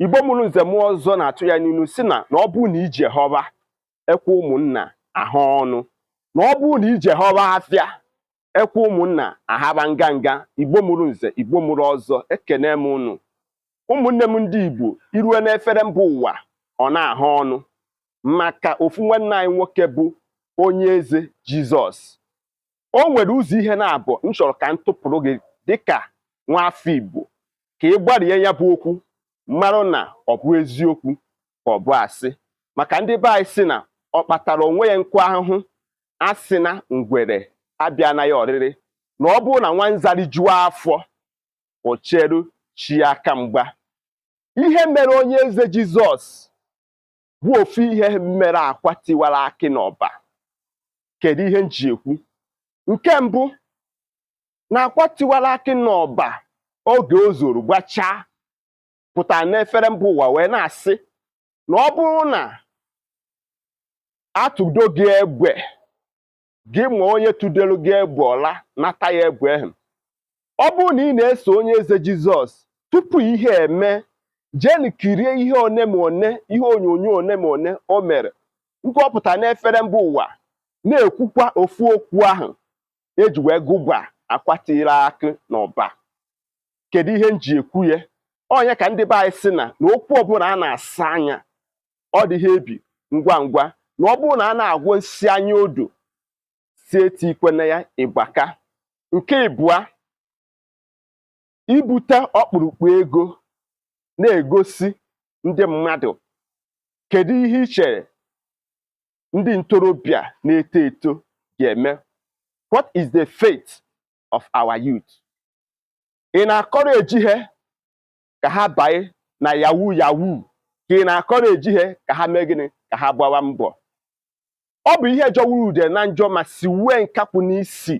Igbo mụrụ nze mụọ ọzọ na-atụ ya n'ilu si na na ọ bụrụ na ije họba ekwe ụmụnna ahụ ọnụ, na ọ bụrụ na ije họba afịa ekwe ụmụnna ahaba nganga. Igbo mụrụ nze, Igbo mụrụ ọzọ, ekene m unu ụmụnne m ndị Igbo. Irue n'efere mba ụwa, ọ na-ahụ ọnụ maka ofu nwanne anyị nwoke bụ Onye Eze Jizọs. O nwere ụzọ ihe na-abụ m chọrọ ka m tụpụrụ gị dịka nwa afọ Igbo, ka ị gbarie ya bụ okwu, marụ na ọ bụ eziokwu ka ọ bụ asị. Maka ndị be anyị sị na ọ kpatara onwe ya nkụ ahụhụ, asị na ngwere abịa na ya ọrịrị, na ọ bụrụ na nwanza rijuo afọ, o cheru chi aka mgba. Ihe mere Onye Eze Jizọs bụ ofu ihe mere Akwa Tiwara Akị n'Ọba. Kedu ihe m ji ekwu? Nke mbụ, na Akwa Tiwara Akị n'Ọba, oge o zoro gbachaa pụtara n'efere mba ụwa wee na-asị na ọ bụrụ na atụdo gị egbe, gị ma onye tụdelu gị egbe, ọla nata ya egbe ahụ. Ọ bụrụ na ị na-eso Onye Eze Jizọs tupu ihe eme, jee kirie ihe one ma one, ihe onyonyo one ma one o mere nke ọ pụtara n'efere mba ụwa na-ekwukwa ofu okwu ahụ eji wee gụgba Akwa Tiri Akị n'Ọba. Kedu ihe m ji ekwu ya? Onye ka ndị be anyị sị na na okwu ọbụla a na-asa anya, ọ dịghị ebi ngwa ngwa, na ọ bụrụ na a na-agwọ nsị anya odo si eti ikwe na ya ịgbaka. Nke ịbụa, ibute ọkpụrụkpụ ego na-egosi ndị mmadụ, kedu ihe ị chere ndị ntorobịa na-eto eto ga-eme? What is the fate of our youth? Ị na-akọrọ eji ha ka ha banye na yahoo yahoo, ka ị na-akọrọ eji ha ka ha mee gịnị? Ka ha gbawa mbọ. Ọ bụ ihe jọwuru ude na njọ ma si wee nkakwụ n'isi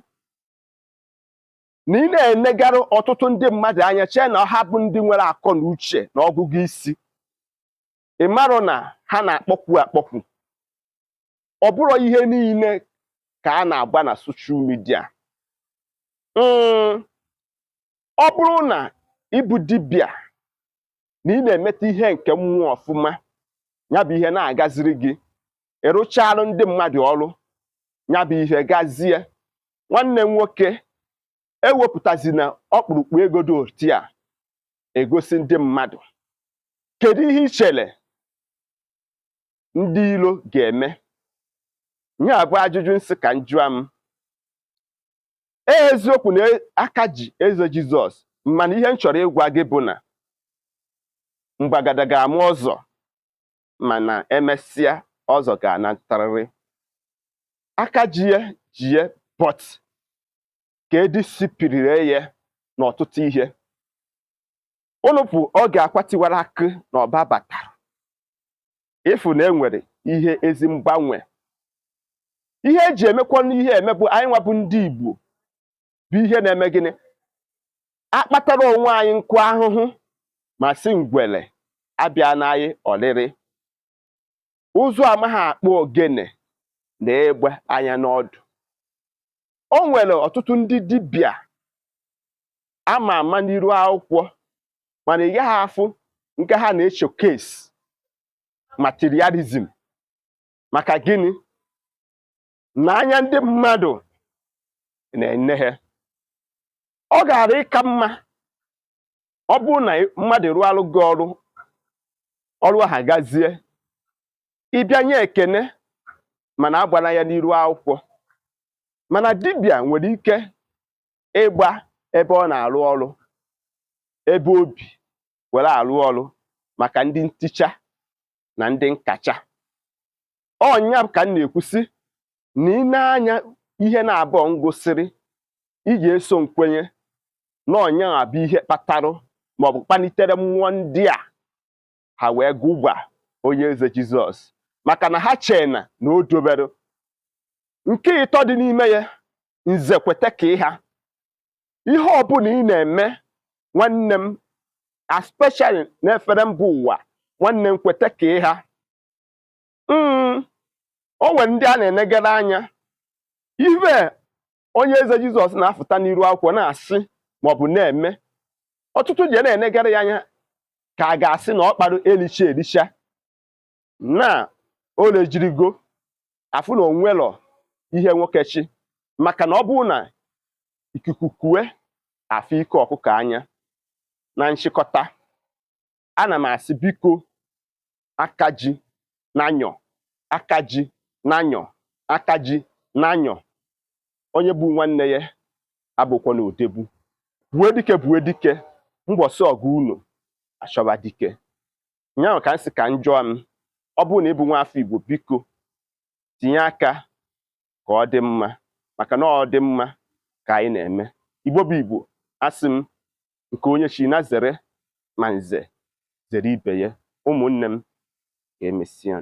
na ị na-enegara ọtụtụ ndị mmadụ anya, chee na ha bụ ndị nwere akọ na uche na ọgụgụ isi. Ị marụ na ha na-akpọkwu akpọkwu. Ọ bụrụ ihe niile ka a na-agba na social media. Ọ bụrụ na ịbụ dibịa na ị na-emeta ihe nke mmụọ ọfụma, ya bụ ihe na-agaziri gị, ịrụchalụ ndị mmadụ ọrụ, ya bụ ihe gazie. Nwanne m nwoke, ewepụtazina ọkpụrụkpụ ego dị otu a egosi ndị mmadụ. Kedu ihe ị chere ndị ilo ga-eme? Nye bụ ajụjụ nsị ka m jụọ m. Eziokwu na aka ji Eze Jizọs, mana ihe m chọrọ ịgwa gị bụ na mgbagada ga-amụ ọzọ, mana emesịa ọzọ ga-anatarịrị. Aka ji ya ji ya, but ka edisipirire ya n'ọtụtụ ihe. Unu bụ oge Akwa Tiwara Akị na Ọba batara, ịfụ na enwere ihe ezi mgbanwe. Ihe eji emekwa n'ihe eme bụ anyị nwabụ ndị Igbo bụ ihe na-eme gịnị akpatara onwe anyị nkụ ahụhụ, ma sị ngwele abịa n'anyị ọlịrị. Ụzụ amaghị akpụ ogene na egbe anya n'ọdụ. O nwere ọtụtụ ndị dibịa ama ama n'iru akwụkwọ, mana ị gaghị afụ nke ha na-eshowcase materialism. Maka gịnị? Na anya ndị mmadụ na-ene ha. Ọ gaara ịka mma ọ bụrụ na mmadụ rụọ gị ọrụ, ọrụ ahụ gazie, ịbịa nye ekene, mana agbara ya n'iru akwụkwọ. Mana dibịa nwere ike ịgba ebe ọ na-arụ ọrụ, ebe obi were arụ ọrụ, maka ndị nticha na ndị nkacha. Ọnya ka m na-ekwusi na ị na-anya ihe na-abụọ ngosiri ị ga-eso nkwenye na ọnya bụ ihe kpatarụ maọbụ kpalitere mmụọ ndị a ha wee gụgba Onye Eze Jizọs, maka na ha chee na na o dobere. Nke ịtọ dị n'ime ya, nze kweta ka ịha ihe ọbụla ị na-eme, nwanne m, especially n'efere mba ụwa, nwanne m, kweta ka ịha. O nwere ndị a na-enegara anya. Ife Onye Eze Jizọs na-afụta n'iru akwụkwọ na-asị maọbụ na-eme, ọtụtụ ji na-enegara ya anya. Ka a ga-asị na ọ kparụ elicha elicha na o lejirigo afụ na onwelọ ihe nwoke chi, maka na ọ bụrụ na ikuku kue afụ ike ọkụkọ anya. Na nchịkọta, ana m asị biko, aka ji na nyọ, aka ji na nyọ, aka ji na nyọ. Onye bụ nwanne ya abụkwa na odegbu. Bue dike, bue dike, mbọsị ọgụ unu achọba dike. Nyaahụ ka m sị ka m jụọ m, ọ bụrụ na ị bụ nwa afọ Igbo, biko tinye aka ka ọ dị mma, maka na ọ dị mma ka anyị na-eme. Igbo bụ Igbo, asị m nke onye chi na zere ma nze zere ibe ya. Ụmụnne m, ka emesịa.